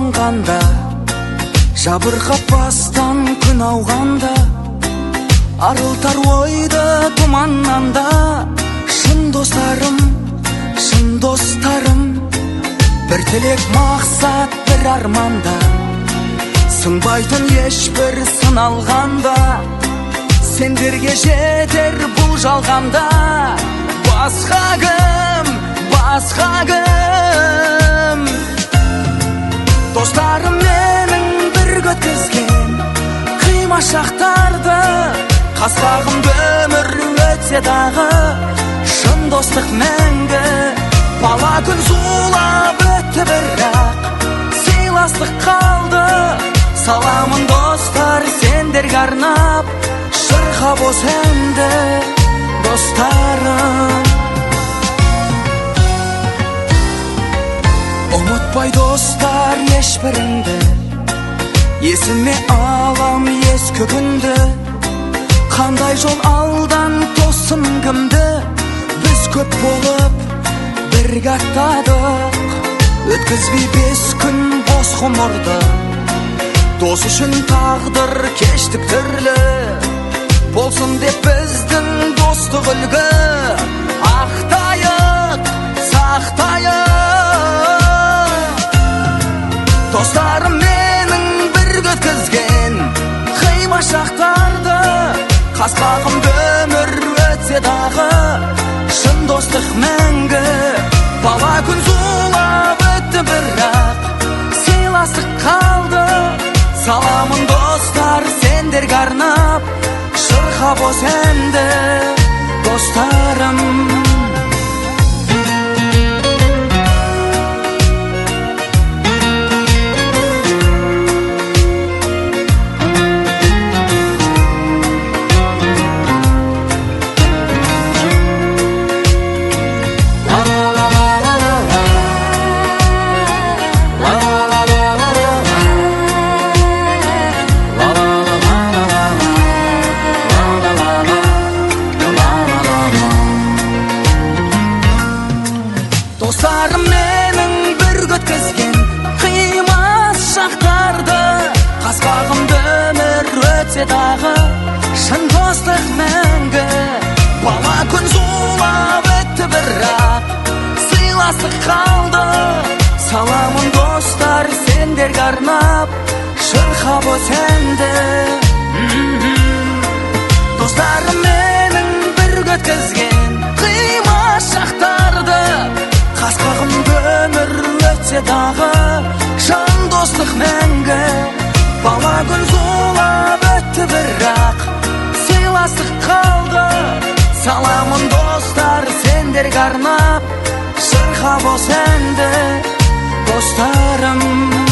сағынғанда, жабырқап бастан күн ауғанда, арылтар ойды тұманнан да. Шын достарым, шын достарым, бір тілек, мақсат, бір арманда, сынбайтын ешбір сыналғанда. Сендерге жетер бұл жалғанда, басқа кім, басқа кім? Достарым менің бірге өткізген қимас шақтарды, қас қағым өмір өтсе дағы, шын достық мәңгі. Бала күн зулап өтті, бірақ сыйластық қалды. Саламын, достар, сендерге арнап, шырқап осы әнді, достарым. Ұмытпай, достар, ешбіріңді, есіме алам ескі күнді. Қандай жол алдан тоссын кімді, біз көп болып бірге аттадық. Өткізбей 5 күн бос ғұмырды, дос үшін тағдыр кештік түрлі. Болсын деп біздің достық үлгі, ақтайық, сақтайық. Достарым менің бірге өткізген қимас шақтарды, қас қағым өмір өтсе дағы, шын достық мәңгі. Бала күн зулап өтті, бірақ сыйластық қалды. Саламын, достар, сендерге арнап, шырқап осы әнді, достарым. Достарым менің бірге өткізген қимас шақтарды, қас қағым өмір өтсе дағы, шын достық мәңгі. Бала күн зулап өтті, бірақ сыйластық қалды. Саламын, достар, сендерге арнап, шырқап осы әнді. Достарым менің бірге өткізген қимас шақтарды, қас қағым өмір өтсе дағы, шын достық мәңгі. Бала күн зулап өтті, бірақ сыйластық қалды. Саламын, достар, сендерге арнап, шырқап осы әнді, достарым.